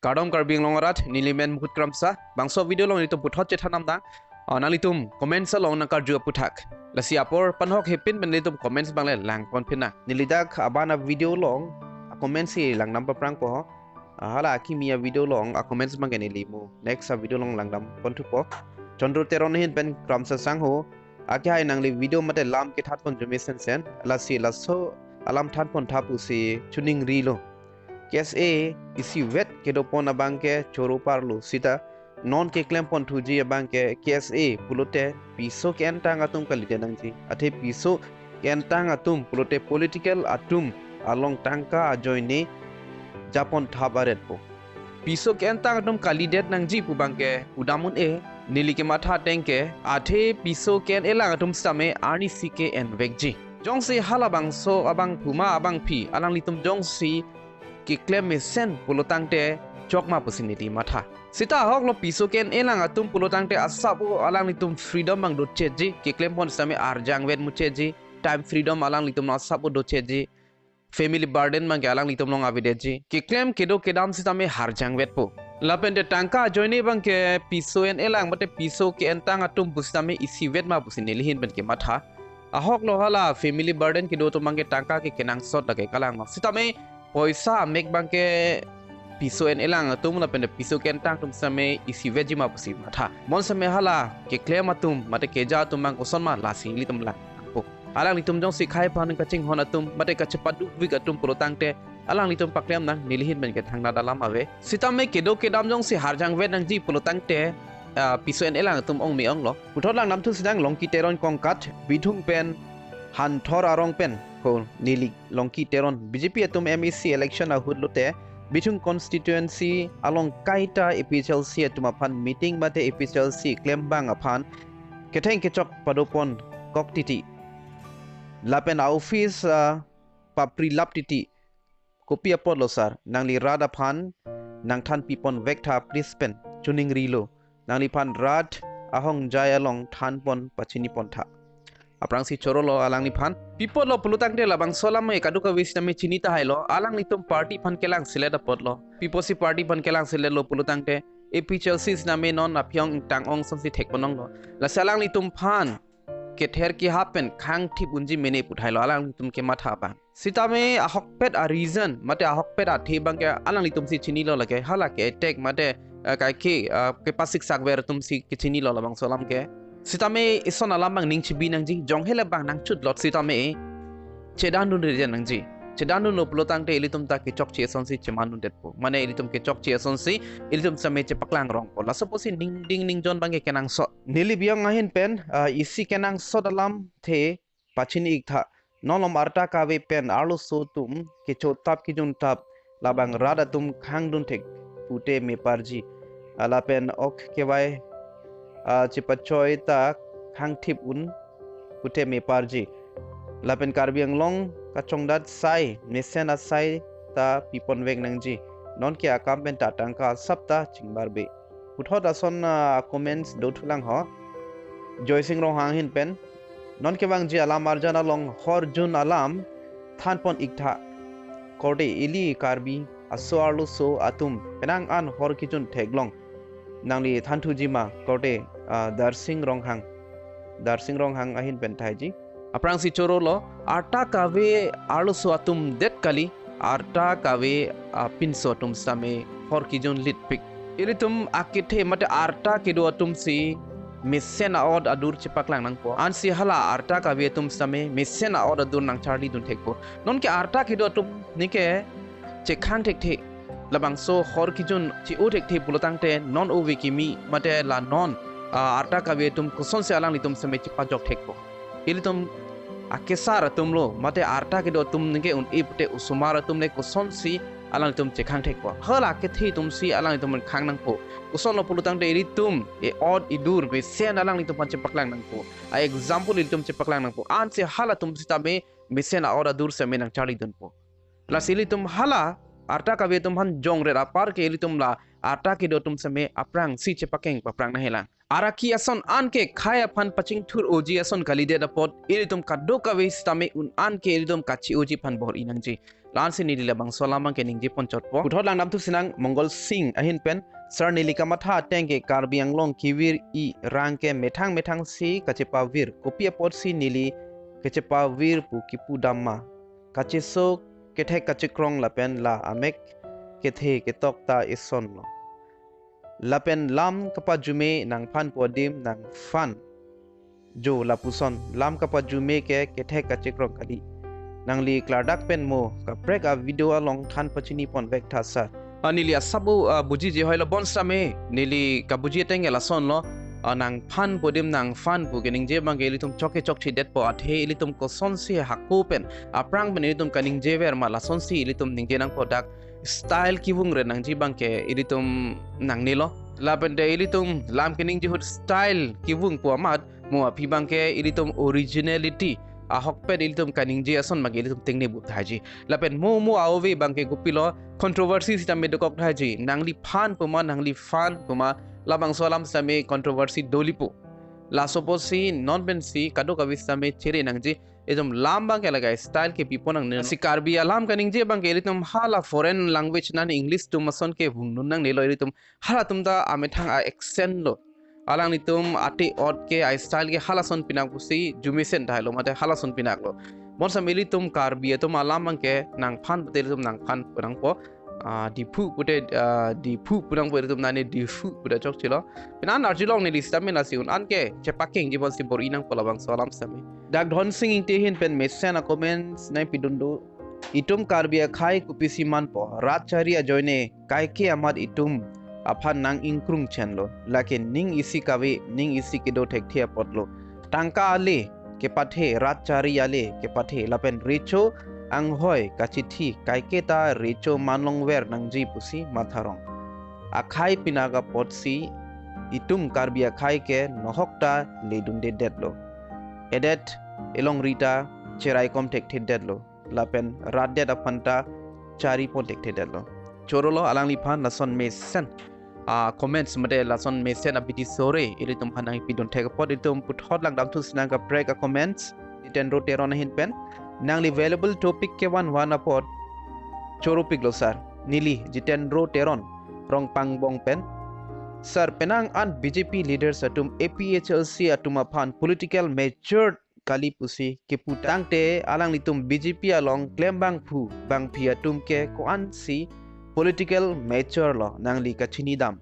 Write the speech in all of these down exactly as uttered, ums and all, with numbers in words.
Kardom Karbi Anglong arat, neli men Mukhut Kramsa. Bangso video along nelitum puthot chethan nang. Ah, nanglitum comments along nangkarju aputhak. Lasi apor panhok hepin pen nelitum comments abang le langpon pin nang. Neli dak aban a video along a comments si langdam paprangpo ho. Ah, hala akimi a video along a comments abang ke neli mu next a video along langdam ponthupo. Chandru Teron ahin pen Kramsa sangho, akehai nangli video mate lam kethan pon jume sensen, lasi laso alam than pon tha pusi chiningrilo. K S A isivet kedo pon abang ke choro parlo sita non keklem pon thuji abang ke K S A pulote piso ke-entang atum kalidet nangji. Athe piso ke-entang atum pulote political atum along tangka ajoine japon thap aretpo. Piso ke-entang atum kalidet nangji pu abang ke udam un-e, neli kematha ateng ke athe piso ke-en-elang atum sitame arnisi ke-envekji. Jongsi halabangso abangphu ma abangpi alanglitum jongsi keklem mesen pulotangte chokma pusi neli matha. Sita ahoklo piso ke-en-elang atum pulotangte asap o alanglitum freedom abang dotchetji, keklem pon sitame arjangvet muchetji, time freedom alanglitum asap o dotchetji, family burden abang ke alanglitum along avedetji. Keklem kedo kedam sitame arjangvetpo. Lapente tangka ajoine abang ke piso en-elang mate piso ke-entang atum pusitame isivet ma pusi neli ahin pen kematha. Ahoklo hala family burden kedo atum abang ke tangka ke kenangsot lake kalang ma. Sitame poisa amek abang ke piso en-elang atum lapente piso ke-entang atum sitame isivetji ma pusi matha. Bonsitame hala keklem atum mate keja atum abang koson ma lasi ilitum lang. Alanglitum jongsi khei aphan kachinghon atum mate kachepadukvik atum pulotangte alanglitum paklem nang, neli ahin pen ke thangnat alam ave. Sitame kedo kedam jongsi arjangvet nangji pulotangte, ah, piso en-elang atum ong me-onglo. Puthot langdamthu sinang Longki Teron Kongkat, Bithung pen Hanthor arong pen ko neli Longki Teron B J P atum M A C election ahut lote Bithung constituency along kaita A P H L C atum aphan meeting mate A P H L C klembang aphan ketheng kechok padopon kok titi. Lapen a-office, ah, papri lap titi. Kopi apotlo sir, nangli rat aphan nangthan pipon vektha please pen chiningrilo. Nangliphan rat ahongjai along thanpon pachinipontha. Aphrangsi chorolo alangliphan. Pi apotlo pulotangte labangso alam ke kadokave sitame chini tahailo. Alanglitum party aphan kelangselet apotlo. Pi apotsi party aphan kelangseletlo pulotangte A P H L C sitame non aphi-ong ingtang-ong asonsi thekponlonglo. Lasi alanglitum aphan kether kehap pen khangthip unji mene puthailo alanglitum kematha abang. Sitame ahokpet a-reason mate ahokpet athe abang ke alanglitumsi chinilo lake hala ke-attack mate, eh, kaike, eh, kepasik sakver atumsi kechinilo labangso alam ke. Sitame ison alam abang ning chibi nangji, jonghe le abang nangchut lot sitame chedandunre nangji. Chedandunlo pulotangte ilitum ta kechokche asonsi chemandundetpo. Mane ilitum kechokche asonsi ilitum sitame chepaklang rongpo. Laso pusi ningding ningjon abang ke kenangsot. Neli bi-ong ahin pen, ah, isi kenangsot alamthe pachini iktha. Non malom arta kave pen arloso atum kecho tap kejun tap labang rat atum khangdun thek pute meparji. Ah, lapen ok kevai, ah, chepachoi ta khangthip un pute meparji. Lapen Karbi Anglong kachongdat sai, mesen asai ta piponvek nangji. Non ke akam pen ta tangka asap ta chingbarbe. Puthot ason, ah, comments dothulang ho. Joysing Ronghang ahin pen. Non kevangji alam arjan along hor jun alam thanpon iktha. Korte ili Karbi aso arloso atum penang an hor kejun theklong. Nangli thanthuji ma korte, ah, Darsing Ronghang. Darsing Ronghang ahin pen thaiji. Aphrangsi chorolo, arta kave arloso atum det kali, arta kave, ah, pinso atum sitame hor kejun litpik. Ilitum akethe mate arta kedo atumsi mesen a-ot adur chepaklang nangpo. Ansi hala arta kave atum sitame mesen a-ot adur nangcharlidun thekpo. Non ke arta kedo atum neke chekhang thekthe. Labangso hor kejun che-o thekthe pulotangte non ove kimi mate la non, ah, arta kave atum kosonsi alanglitum sitame chepajok thekpo. Ilitum akesar atumlo mate arta kedo atum neke un-e pute osomar atum le kosonsi alanglitum chekhang thekpo. Hala akethe atumsi alanglitum khang nangpo. Kosonlo pulotangte ilitum e-ot edur mesen alanglitum aphan chepaklang nangpo. A-example ilitum chepaklang nangpo. Ansi halatum sitame mesen a-ot adur sitame nangcharlidunpo. Lasi ilitum hala arta kave atum aphan jongret apar ke ilitum la ata kedo atum sitame aphrangsi chepakeng paprang nangjilang. Arakhi ason anke khei aphan pachingthur-oji ason kalidet apot ilitum kadokave sitame un anke ilitum kachi-oji aphan bor-i nangji. La-ansi neli labangso alam abangke ningje ponchotpo. Puthot langdamthu sinang Mongol Sing ahin pen, sir, neli kamatha ateng ke Karbi Anglong kevir-i rang ke methang methangsi kachepavir. Kopi apotsi neli kachepavir pu kepudam ma? Kacheso kethek kachekrong lapen la amek kethe ketok ta isonlo. Lapen lam kapajume nangphan pu adim nangphan jo lapuson, lam kapajume ke kethek kachekrong kali. Nangli klardak pen mo kaprek a-video along than pachini ponvek tha sir. Ah, neli asap o, ah, bujiji, hoilo bonsitame neli kabuji ateng ke lasonlo. Ah, nangphan pu adim nangphan pu keningje abangke ilitum choke chokchedetpo, athe ilitum kosonsi hako pen aphrang pen ilitum kaningjever ma, lasonsi ilitum ningje nangpo. Dak style kevung re nangji abangke ilitum nangnelo. Lapen de ilitum lam keningje ahut style kevung pu amat, mo aphi abangke ilitum originality ahokpet ilitum kaningje ason abangke ilitum tengne bup thaiji. Lapen mo mo a-ove abangke kopilo, controversy sitame dokok thaiji. Nangliphan pu ma, nangliphan pu ma, labangso alam sitame controversy dolipo. Laso apotsi non pensi kadokave sitame chere nangji. Ilitum lam abangke lagai style kepi pon nangne. Si Karbi alam kaningje abangke ilitum hala foreign language, non English atum ason kevung dun nangnelo ilitum. Halatum ta amethang a-accent lo. Alanglitum ate-ot ke a-style ke halason pinak pusi jumesen tahai lo, mate halason pinak lo. Bonsitame ilitum Karbi atum alam abangke nangphan pute ilitum nangphan pu nangpo. Ah, Diphu pute, ah, Diphu pu nangpo, ilitum nane Diphu pu ta chokchelo. Penang arjulong neli sitame lasi un anke chepakengji apotsi bor-i nangpo labangso alam sitame. Dak Dhon Sing Ingti ahin pen mesen a-comments nangpidun do. Itum Karbi akhei kopisi manpo, rat chari ajoine kaike amat itum aphan nang-ingkrung chenlo. Lake ning isi kave, ning isi kedo thekthe apotlo. Tangka ale kepathe, rat chari ale kepathe, lapen recho anghoi kachithi kaike ta recho manlongver nangji pusi matharong. Akhei pinak apotsi itum Karbi akhei ke nohok ta ledundedetlo. Edet elongri ta cheraikom thekthedetlo. Lapen rat det aphan ta chari pon thekthedetlo. Chorolo alangliphan lason mesen a-comments mate lason mesen abidi sore ilitum aphan nangpidun thek apot ilitum puthot langdamthu sinang kaprek a-comments. Jitendro Teron ahin pen, nangli valuable topic kevan van apot choropiklo sir. Neli Jitendro Teron Rongpangbong pen, sir, penang an B J P leaders atum A P H L C atum aphan political matured kali pusi kepu tangte alanglitum B J P along klem bangphu bangphi atum ke ko-ansi political mature lo, nangli kachini dam.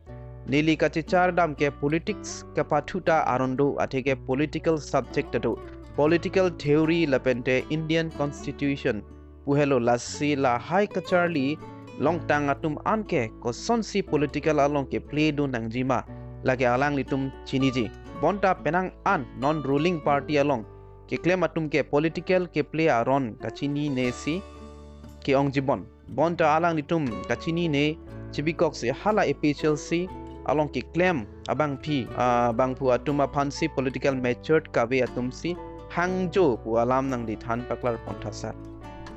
Neli kachechar dam ke politics kapathu ta aron do, atheke political subject ta do. Political theory lapente Indian Constitution pu helo, lasi lahai kacharli longtang atum anke kosonsi political along keplay do nangjima, lake alanglitum chiniji. Bonta penang an non ruling party along keklem atum ke political keplay aron kachinine si ke-ongji bon. Bonta alanglitum kachinine chibikoksi hala A P H L C along keklem abangphi, ah, bangphu atum aphansi political matured kave atumsi hangjo pu alam nangli than paklar pon tha sir.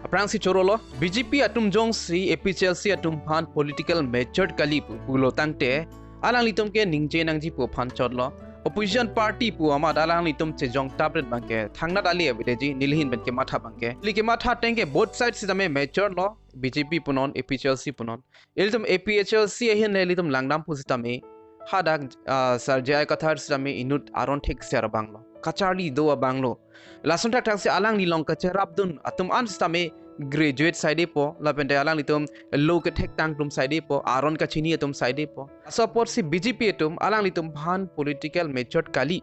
Aphrangsi chorolo, B J P atum jongsi A P H L C atum aphan political matured kali pu pulo tangte, alanglitum ke ningje nangji pu aphan chotlo. Opposition party pu amat alanglitum chejong tapret abangke thangnat ale avedeji, neli ahin pen kematha abangke. Neli kematha ateng ke both side sitame matured lo, B J P punon, A P H L C punon. Ilitum A P H L C ahin le ilitum langdam pusitame, hadak, ah, sir J I Kathar sitame inut aron thekser abanglo, kacharli do abanglo. Lason thakthak si alangli along kacherapdun atum an sitame graduate saidepo, lapente alanglitum law kethektang atum saidepo, aron kachini atum saidepo. Laso apotsi B J P atum alanglitum aphan political matured kali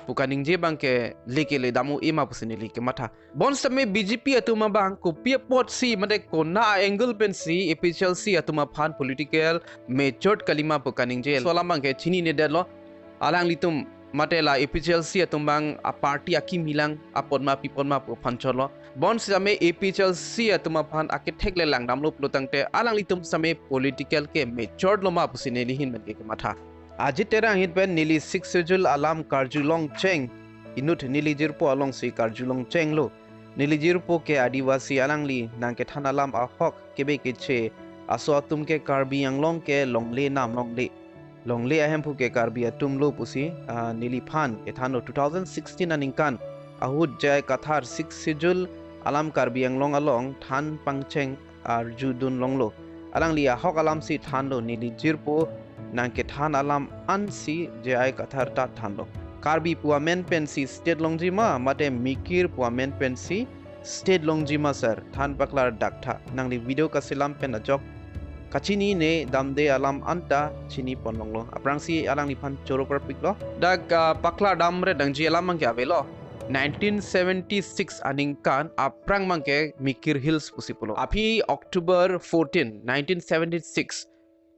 pu kaningje abangke leke le dam-o-e ma pusi neli kematha. Bonsitame B J P atum abang kopi apotsi mate kona angle pensi A P H L C atum aphan political matured kalima pu kaningje. Laso alam abangke chininedetlo. Alanglitum mate la A P H L C atum abang a-party akimi lang apot ma pi apot ma pu aphan chotlo. Bonsitame A P H L C atum aphan akethek le langdamlo pulo tangte alanglitum sitame political ke matured lo ma pusi neli ahin pen ke kematha. Ajit Terang ahin pen neli Sixth Schedule alam karjulong cheng, inut neli jirpo alongsi karjulong chenglo. Neli jirpo ke Adivasi, alangli nangkethan alam ahok kebe keche Laso atum ke Karbi Anglong ke longle nam longle. Longle ahemphu ke Karbi atum lo pusi, ah, neliphan kethanlo two thousand sixteen aningkan ahut J I Kathar Sixth Schedule alam Karbi Anglong along than pangcheng arjudun longlo. Alangli ahok alamsi thanlo, neli jirpo nangkethan alam ansi J I Kathar ta thanlo. Karbi pu amen pensi state longji ma, mate Mikir pu amen pensi state longji ma sir, than paklardak tha. Nangli video kaselam pen ajok kachinine damde alam anta chinipon longlo. Aphrangsi alangliphan choro parpiklo. Dak, ah, paklar damre dangji alam abangke avelo. Nineteen seventy-six aningkan aphrang abangke Mikir Hills pusi pulo. Aphi October fourteen, nineteen seventy-six,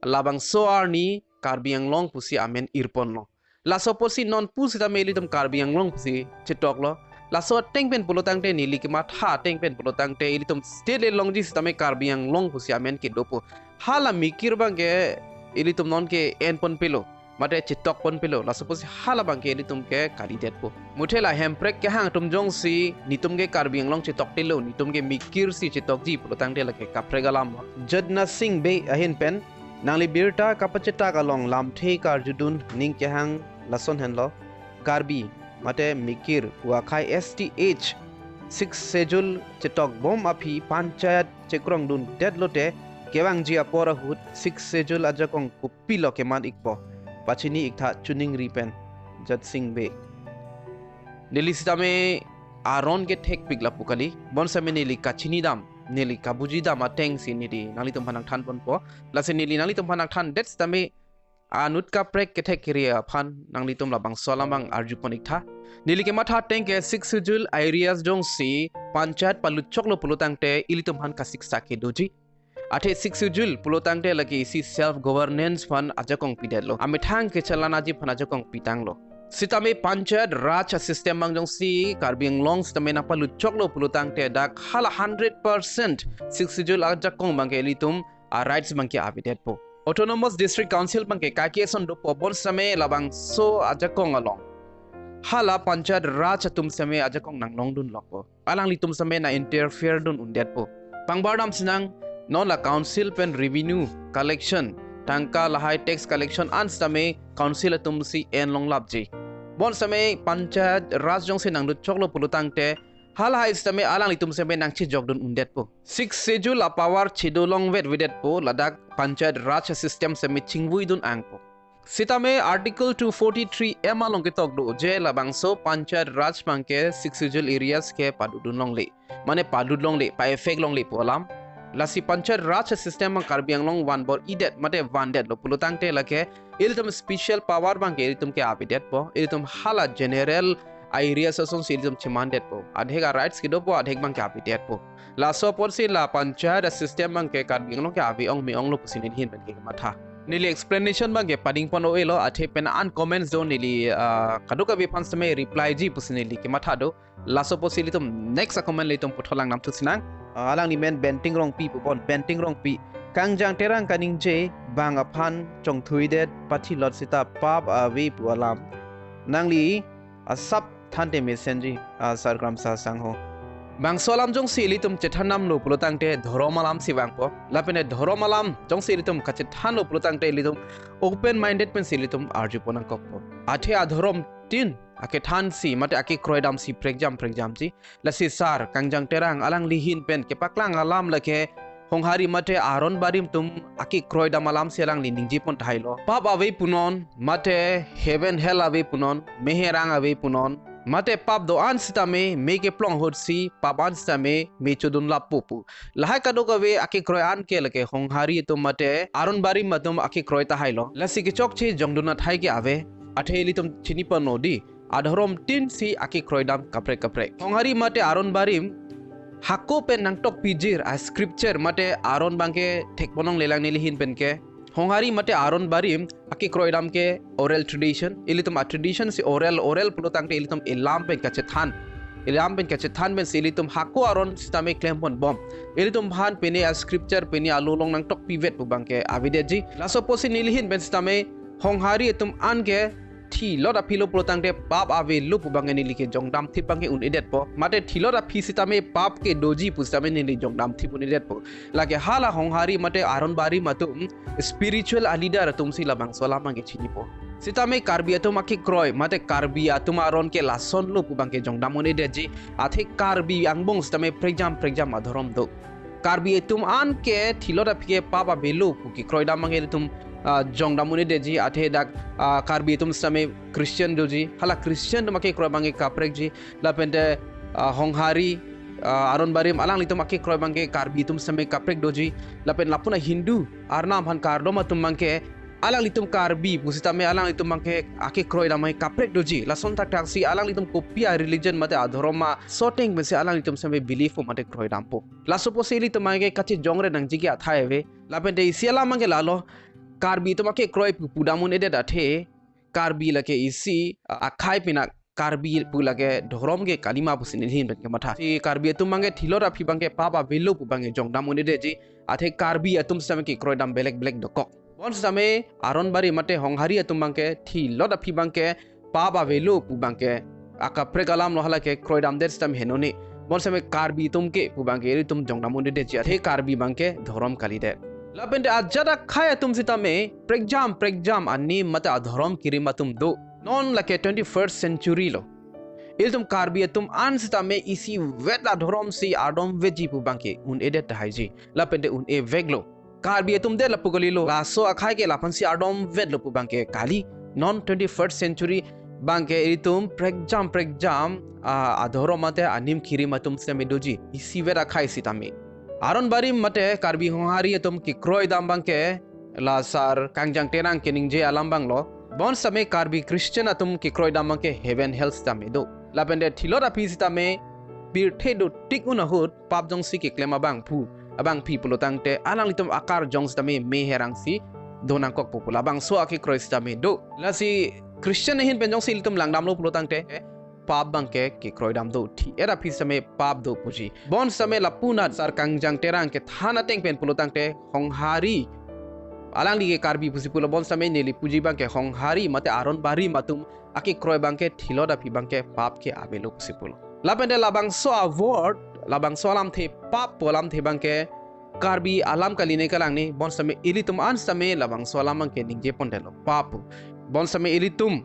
labangso arni Karbi Anglong pusi amen irponlo. Laso apotsi non pusitame ilitum Karbi Anglong pusi chetoklo. Laso ateng pen pulotangte, neli kematha ateng pen pulotangte, ilitum state le longji sitame Karbi Anglong pusi amen kedopo. Hala Mikir abangke ilitum nonke enpon pelo, mate chetokpon pelo. Laso apotsi hala abangke ilitum ke kalidetpo. Muthe la Hemprek kehang atum jongsi netum ke Karbi Anglong chetoktelo, netum ke Mikir si chetokji pulotangte lake kaprek alam. Jotna Sing Bey ahin pen nangli birta kapachetak along lamthe karjudun ning kehang lason henlo. Karbi mate Mikir pu akhei S T H Sixth Schedule chetokbom aphi panchayat chekrongdundet lote kevangji apor ahut Sixth Schedule ajakong kopilo keman ikpo, pachini iktha chuningri pen. Jot Sing Bey. Neli sitame aron kethekpik lapu kali, bonsitame neli kachini dam, neli kabuji dam atengsi neli nanglitumphan nangthanponpo. Lasi neli nanglitumphan nangthandet sitame anut kaprek kethek kere aphan nanglitum labangso alam abang arjupon iktha. Neli kematha ateng ke Sixth Schedule areas jongsi panchayat paluchoklo pulotangte ilitumphan kasiksa kedoji. Athe Sixth Schedule pulotangte lake isi self governance aphan ajakong pidetlo. Amethang kechelanaji aphan ajakong pitanglo. Sitame Panchayat Raj system abang jongsi Karbi Anglong sitame nangpaluchoklo pulotangte dak hala hundred percent Sixth Schedule ajakong abangke ilitum a rights abangke avedetpo. Autonomous District Council abangke kaike ason dopo, bonsitame labangso ajakong along hala Panchayat Raj atum sitame ajakong nanglongdunlokpo. Alanglitum sitame nang interfere dun undetpo. Pangbar dam sinang, non la council pen revenue collection, tangka lahai tax collection an sitame council atumsi enlonglapji. Bonsitame Panchayat Raj jongsi nangluchoklo pulotangte halahai sitame alanglitum sitame nangchejokdun undetpo. Sixth Schedule apower chedo longvet vedetpo, ladak Panchayat Raj system sitame chingvuidun angpo. Sitame Article two forty-three M along ketok do je labangso Panchayat Raj abangke Sixth Schedule areas ke padodun longle, mane padut longle, pa-effect longle pu alam. Lasi Panchayat Raj system abang Karbi Anglong vanbor-idet mate vandetlo pulotangte lake ilitum special power abangke ilitum ke avedetpo, ilitum hala general areas asonsi ilitum chemandetpo. Adhek a rights kedopo, adhek abangke avedetpo. Laso apotsi la Panchayat system abangke Karbi Anglong ke ave-ong me-onglo pusi neli ahin pen kematha. Neli explanation abangke padingpon o-elo, athe pen an comments do neli, ah, kadokave aphan sitame reply ji pusi neli kematha do. Laso apotsi ilitum next a comment le itum puthot langdamthu sinang. Ah, alangli men Benting Rongpi pupon, Benting Rongpi. Kangjang Terang kaningje abang aphan chongthuidet, pathilot seta pap ave pu alam. Nangli asap thanthe mesenji, ah, Sar Kramsa Sangho. Bangso alam jongsi ilitum chethan damlo pulotangte dhorom alamsi vangpo. Lapente dhorom alam jongsi ilitum kachethanlo pulotangte ilitum open minded pensi ilitum arjupon nangkokpo. Athe adhorom tin akethansi mate akekroi damsi prekjam prekjamji. Lasi Sar Kangjang Terang alangli ahin pen kepaklang alam lake Honghari mate Aron Barim atum akekroi dam alamsi alangli ningjepon tahailo. Pap ave punon, mate heaven hell ave punon, meherang ave punon, mate pap do-an sitame me keplong ahutsi pap an sitame me chodunlappo pu. Lahai kadokave akekroi an ke lake Honghari atum mate Aron Barim atum akekroi tahailo. Lasi kechokche jongdun athai ke ave. Athe ilitum chinipon nodi. Adhorom tinsi akekroi dam kaprek kaprek. Honghari mate Aron Barim hako pen nangtokpijir a scripture mate aron abangke thekponlonglelang neli ahin pen ke. Honghari mate Aron Barim akekroi dam ke oral tradition. Ilitum a tradition si oral, oral pulotangte ilitum elam pen kachethan. Elam pen kachethan pensi ilitum hako aron sitame klemponbom. Ilitumphan pine a scripture pine alo along nangtokpivet pu abangke avedetji. Laso apotsi neli ahin pen sitame Honghari atum an ke thilot aphi lo pulotangte pap avelo pu abangke neli ke jongdam thip abangke un-edetpo. Mate thilot aphi sitame pap ke doji pu sitame neli jongdam thip un-edetpo. Lake hala Honghari mate Aron Barim atum spiritual a leader atum si labangso alam abangke chinipo. Sitame Karbi atum akekroi mate Karbi atum aron ke lason lo pu abangke jongdam un-edetji. Athe Karbi angbong sitame prekjam prekjam adhorom do. Karbi atum an ke thilot aphi ke pap avelo pu kekroidam abangke ilitum, ah, jongdam un-edetji. Athe dak, ah, Karbi atum sitame Christian doji. Hala Christian atum akekroi abangke kaprekji. Lapente, ah, Honghari, ah, Aron Barim alanglitum akekroi abangke Karbi atum sitame kaprek doji. Lapen lapu-an Hindu Arnam aphan kardom atum abangke alanglitum Karbi pusitame alanglitum abangke akekroi abangke kaprek doji. Lason thakthak si alanglitum kopi a religion mate adhorom ma soteng pensi alanglitum sitame believe po mate kroidampo. Laso apotsi ilitum abangke kachejongre nangji ke athai ave. Lapente isi alam abangke lalo, Karbi atum akekroi pu pudam un-edet athe Karbi lake isi, ah, akhai pinak Karbi pu lake dhorom ke kalima pusi nelihin pen kematha. Si Karbi atum abangke thilot aphi abangke pap avelo pu abangke jongdam un-edetji. Athe Karbi atum sitame kekroidam belek belek dokok. Bonsitame Aron Barim mate Honghari atum abangke thilot aphi abangke pap avelo pu abangke akaprek alam lo, halake kroidamdet sitame henone. Bonsitame Karbi atum ke pu abangke ilitum jongdam un-edetji. Athe Karbi abangke dhorom kalidet. Lapente ajat akhai atum sitame prekjam prekjam anim mate adhorom kirim atum do. Non lake twenty-first century lo. Ilitum Karbi atum an sitame isivet adhorom si ardom veji pu abangke un-edet tahaiji. Lapente un-e veklo. Karbi atum det lapu kalilo. Laso akhai ke laphan si ardom vetlo pu abangke kali. Non twenty-first century abangke ilitum prekjam prekjam, ah, adhorom mate anim kirim atum sitame doji. Isivet akhai sitame. Aron Barim mate Karbi Honghari atum kekroidam abangke la Sar Kangjang Terang keningje alam abang lo. Bonsitame Karbi Christian atum kekroidam abangke heaven hell sitame do. Lapente thilot aphi sitame pirthe dotik un ahut pap jongsi keklem abangphu abangpi pulotangte alanglitum akarjong sitame me herang si do nangkokpo pu labangso akekroi sitame do. Lasi Christian ahin pen jongsi ilitum langdamlo pulotangte pap abangke kekroidam do. Thi-et aphi sitame pap do puji. Bonsitame lapu-an Sar Kangjang Terang kethan ateng pen pulotangte Honghari, alangli ke Karbi pusi pulo, bonsitame neli puji abangke Honghari mate Aron Barim atum akekroi abangke thilot aphi abangke pap ke avelo pusi pulo. Lapente labangso a-word, labangso alamthe pap pu alamthe abangke Karbi alam kali ne kalang ne, bonsitame ilitum an sitame labangso alam abangke ningje pondetlo, pap pu. Bonsitame ilitum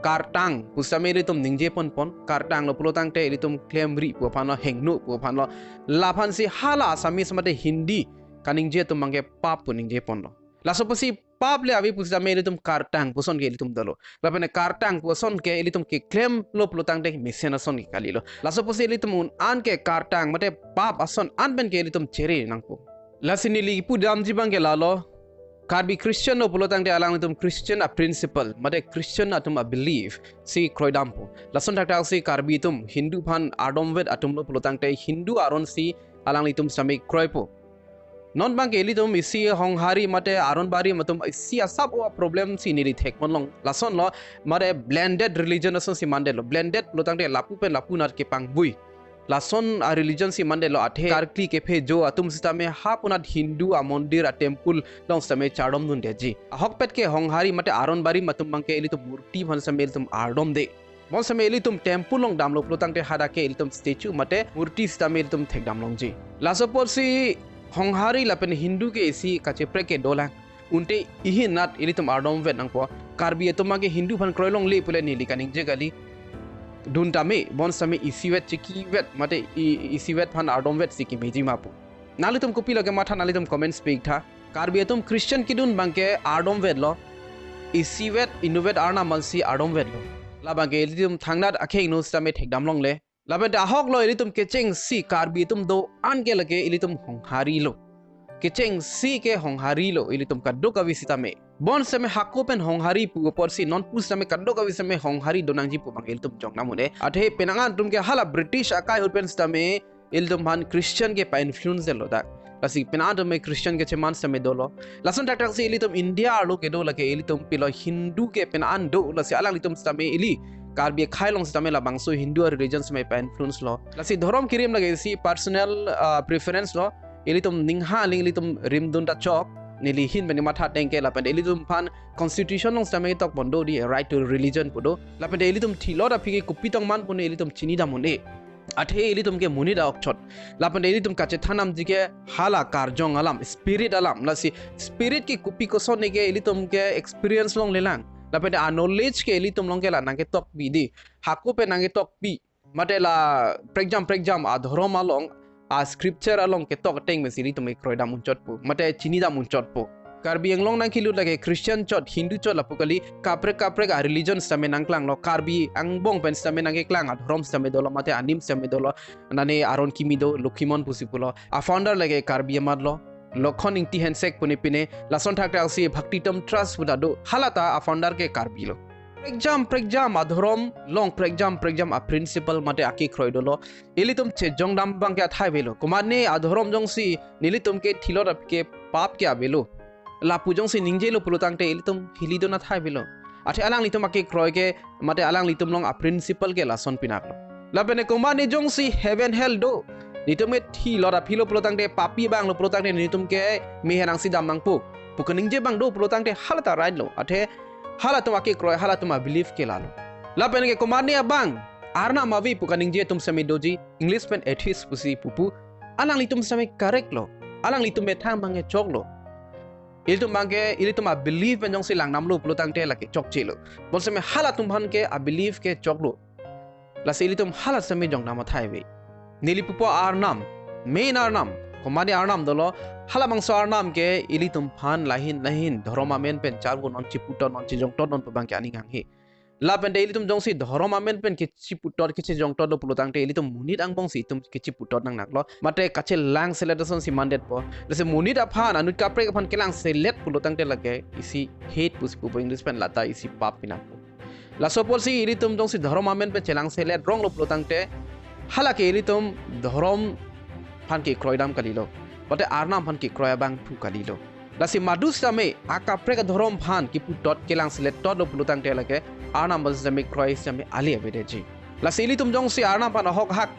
kartang pu sitame ilitum ningje ponpon, kartang lo pulotangte ilitum klemri pu aphan lo, hingno pu aphan lo. Laphan si hala Assamese mate Hindi kaningje atum abangke pap pu ningje ponlo. Laso apotsi pap le ave pusitame ilitum kartang puson ke ilitum dolo. Lapente kartang puson ke ilitum keklemlo pulotangte mesen ason ke kalilo. Laso apotsi ilitum un-an ke kartang mate pap ason an pen ke ilitum chere nangpo. Lasi neli pudamji abangke lalo, Karbi Christian lo pulotangte alanglitum Christian a-principle mate Christian atum a-belief si kroidampo. Lason thakthak si Karbi atum Hindu aphan ardomvet atum lo pulotangte Hindu aron si alanglitum sitame kroipo. Non abangke ilitum isi Honghari mate Aron Barim atum isi asap o problem si neli thekpon long. Lasonlo, mate blended religion ason si mandetlo. Blended pulotangte lapu pen lapu-an kepangbui. Lason a-religion si mandetlo, athe karkli kephe jo atum sitame hapu-an Hindu a-mondir a-temple along sitame chardomdundetji. Ahokpet ke Honghari mate Aron Barim atum abangke ilitum murti aphan sitame ilitum ardomde. Bonsitame ilitum temple along damlo pulotangte hadak ke ilitum statue mate murti sitame ilitum thekdam longji. Laso apotsi Honghari lapen Hindu ke isi kacheprek ke dolang. Unte ihin nat ilitum ardomvet nangpo. Karbi atum abangke Hindu aphan kroilongle pule neli kaningje kali. Dun tame, bonsitame isivet chikivet mate i-, isivet aphan ardomvet si kemeji ma pu. Nanglitum kopilo kematha, nanglitum comments pi-iktha. Karbi atum Christian kedun abangke ardomvetlo. Isivet inutvet arnam aphan si ardomvetlo. Labangke ilitum thangnat akhei inut sitame thekdam longle. Lapente ahoklo ilitum kechengsi Karbi atum do-an ke lake ilitum Honghari lo. Kechengsi ke Honghari lo ilitum kadokave sitame. Bonsitame hako pen Honghari pu apotsi non pu sitame kadokave sitame Honghari donangji pu abang ilitum jongdam un-e. Athe penang an atum ke hala British akai ahut pen sitame ilitum aphan Christian ke pa-influence lo dak. Lasi penang an atum ke Christian kecheman sitame dolo. Lason thakthak si ilitum India arlo kedo lake ilitum pilo Hindu ke penang an do, lasi alanglitum sitame ili Karbi akhai along sitame labangso Hindu a-religion sitame pa-influence lo. Lasi dhorom kirim lake isi personal, ah, preference lo. Ilitum ningha aling ilitum rimdun ta chok. neli ahin pen matha ateng ke lapen ilitum aphan constitution along sitame tok pon do, the right to religion pu do. Lapen ilitum thilot aphi ke kopi tong man pu ne ilitum chinidam un-e. Athe ilitum ke monit a-ok chot. Lapen ilitum kachethan damji ke hala karjong alam, spirit alam. Lasi spirit ke kopi koson ne ke ilitum ke experience longlelang. Lapen a-knowledge ke ilitum along ke la nangketok pi di. Hako pen nangketok pi. Mate la prekjam prekjam adhorom along, a-scripture along ketok ateng pensi ilitum ke kroidam un chot pu. Mate chinidam un chot pu. Karbi Anglong nangkelut lake Christian chot, Hindu chot lapu kali, kaprek kaprek a-religion sitame nangklanglo, Karbi angbong pen sitame nangkeklang adhorom sitame dolo, mate anim sitame dolo, nane Aron Kimi do, Lokhimon pusi pulo, a-founder lake Karbi amat lo, Lokhon Ingti Hensek pu ne pine, lason thakthak si Bhaktitom Trust pu ta do, hala ta a-founder ke Karbi lo. Prekjam prekjam adhorom along prekjam prekjam a-principle mate akekroi dolo, ilitum chejongdam abang ke athai avelo. Komatne adhorom jongsi nelitum ke thilot aphi ke pap ke avelo, lapu jongsi ningjelo pulo tangte ilitum hilidun athai avelo. Athe alanglitum akekroi ke mate alanglitum along a-principle ke lason pinaklo. Lapen komatne jongsi heaven hell do, nelitum ke thilot aphi lo pulo tangte, papi abang lo pulo tangte nelitum ke mehen angsi dam nangpo pu kaningje abang do pulo tangte hala ta right lo. Athe halatum akekroi, halatum a-belief ke lalo. Lapen ke komatne abang Arnam ave pu kaningje atum sitame doji, English pen atheist pusi pupo. Alanglitum sitame correct lo. Alanglitum methang abang ke choklo. Ilitum abang ke, ilitum a-belief pen jongsi langdamlo pulo tangte lake chokchelo. Bonsitame halatum aphan ke a-belief ke choklo. Lasi ilitum hala sitame jongdam athai ave. Neli pupo Arnam, main Arnam, komatne Arnam dolo, halabangso Arnam ke ilitum aphan lahin lahin dhorom amen pen charvo non, chiputot non, chejongtot non pu abang ke aning hanghe. Lapen te ilitum jongsi dhorom amen pen kechiputot kechejongtotlo pulo tangte ilitum monit angbong si itum kechiputot nangnaklo. Mate kachelang selet asonsi mandetpo. Lasi monit aphan, anut kaprek aphan kelang selet pulo tangte lake isi hate pusi pupo English pen, lata isi pap pinakpo. Laso apotsi ilitum jongsi dhorom amen pen chelang selet ronglo pulo tangte, halake ilitum dhorom aphan kekroi dam kalilo. Mate Arnam aphan kekroi abang thu kalilo. Lasi madu sitame akaprek adhorom aphan keputot kelang selet totlo pulo tangte lake Arnam aphan sitame kroi sitame ale avedetji. Lasi ilitum jongsi Arnam aphan ahok hak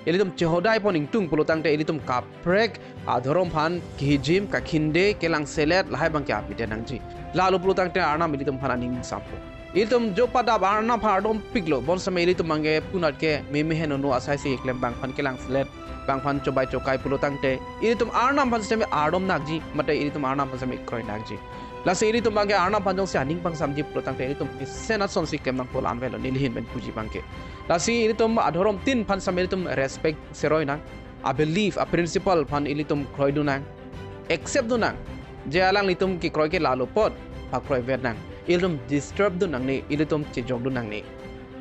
ilitum chehodai pon ingtung pulo tangte ilitum kaprek adhorom aphan kehijim, kakhinde, kelang selet lahai abang ke apidet nangji. Lalo pulo tangte Arnam ilitum aphan aning ingsampo. Ilitum jo padap Arnam aphan ardompiklo, bonsitame ilitum abang ke punat ke meme henono asai si keklem, bang aphan kelang selet, bang aphan chobai chokai pulo tangte ilitum Arnam aphan sitame ardom nakji, mate ilitum Arnam aphan sitame kroi nakji. Lasi ilitum abang ke Arnam aphan jongsi aning pangsamji pulo tangte ilitum mesen asonsi klem nangpo, la-an avelo neli ahin pen puji abang ke. Lasi ilitum adhorom tin aphan sitame ilitum respect seroi nang, a-belief, a-principle aphan ilitum kroidun nang, accept dun nang. Je alanglitum kekroi ke lalo apot pakroivet nang. Ilitum disturb dun nangne, ilitum chejokdun nangne.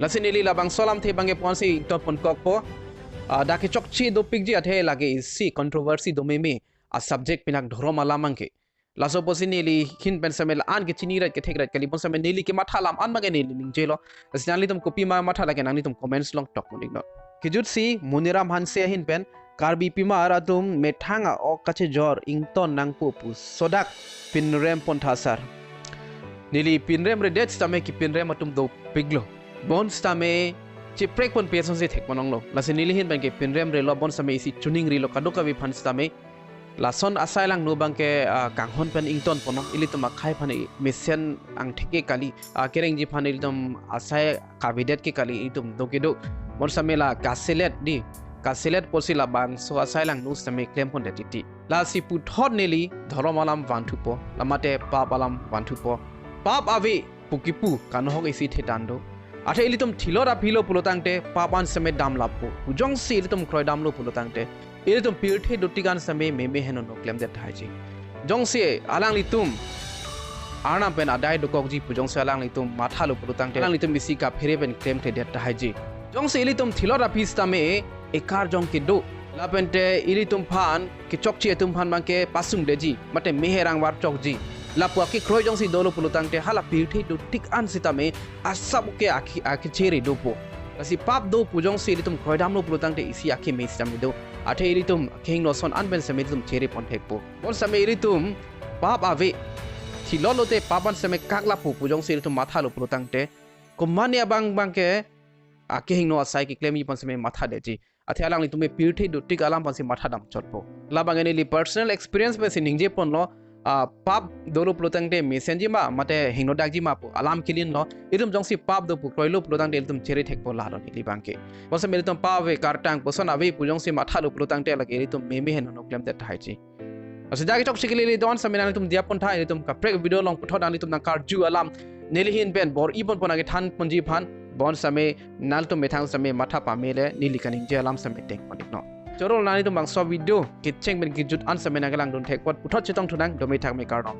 Lasi neli labangso alamthe abang ke ponsi ington ponkokpo. Ah, dak kechokche dopikji athe lake isi controversy do meme a-subject pinak dhorom alam abang ke. Laso apotsi neli ahin pen sitame la-an kechini ret kethek ret kali, bonsitame neli kematha alam an abang ke neli ningjelo. Lasi nanglitum kopima matha lake nanglitum comments along tok pon iknon. Kejutsi Moniram Hanse ahin pen, Karbi pimar atum methang a-ok kachejor ington nangpo pu sodak pinrem pon tha sar. Neli pinremredet sitame kepinrem atum dopiklo. Bonsitame chiprek ponpe asonsi thek pon longlo. Lasi neli ahin pen kepinremrelo, bonsitame isi chuningrilo, kadokave aphan sitame lason asai langno abang ke, ah, kanghon pen ington pon long, ilitum akhai aphan i mesen angthek ke kali, ah, kerengji aphan ilitum asai kavedet ke kali, ilitum do kedo. Bonsitame la kaselet di, kaselet apotsi labangso asai langno sitame klem pondet titi. Lasi puthot neli dhorom alam vanthupo, la mate pap alam vanthupo. Pap ave pu kipu kanohok isi thetan do. Athe ilitum thilot aphi lo pulo tangte pap an sitame damlappo. Pu jongsi ilitum kroidamlo pulo tangte ilitum pirthe dotik an sitame meme henono klemdet tahai ji. Jongsi alanglitum Arnam pen adai dokokji pu jongsi alanglitum mathalo pulo tangte alanglitum isi kaphere pen klemkledet tahai ji. Jongsi ilitum thilot aphi sitame ekarjong kedo, lapen te ilitum aphan kechokche atum aphan abang ke pasungdetji, mate meher angvar chokji, lapu akekroi jongsi dolo pulo tangte hala pirthe dotik an sitame asap ke akhi-, akechere dopo. Lasi pap do pu jongsi ilitum kroidamlo pulo tangte isi akeme sitame do. Athe ilitum kehingno ason an pen sitame ilitum chere pon thekpo. Bonsitame ilitum pap ave, thilot lote pap an sitame kaklappo pu jongsi ilitum mathalo pulo tangte, komatne abang abang ke akehingno asai keklemji aphan sitame mathadetji. Athe alanglitum ke pirthe dotik alam aphansi matha damchotpo. Labang ke neli personal experience pensi ningje ponlo, ah, pap dolo pulotangte mesenji ma, mate hingnodakji ma pu alam kelinlo. Ilitum jongsi pap do pu kroilo pulotangte ilitum chere thekpo lalo neli abangke. Bonsitame ilitum pap ave, kartang puson ave pu jongsi mathalo pulotangte lake ilitum meme henlo, no klemdet tahai ji. Lasi dak kechok chikili ili don sitame nanglitum diya pon tha, ilitum kaprek video along puthot nanglitum nangkarju alam neli ahin pen bor-ibom pon nangkethan ponji aphan, bonsitame nanglitum methang sitame matha pame le neli kaningje alam sitame teng pon iknon. Choro nanglitum bangso video kecheng pen kejut an sitame nangkelangdun thek apot puthot chetong thunang, dome thakme, kardom.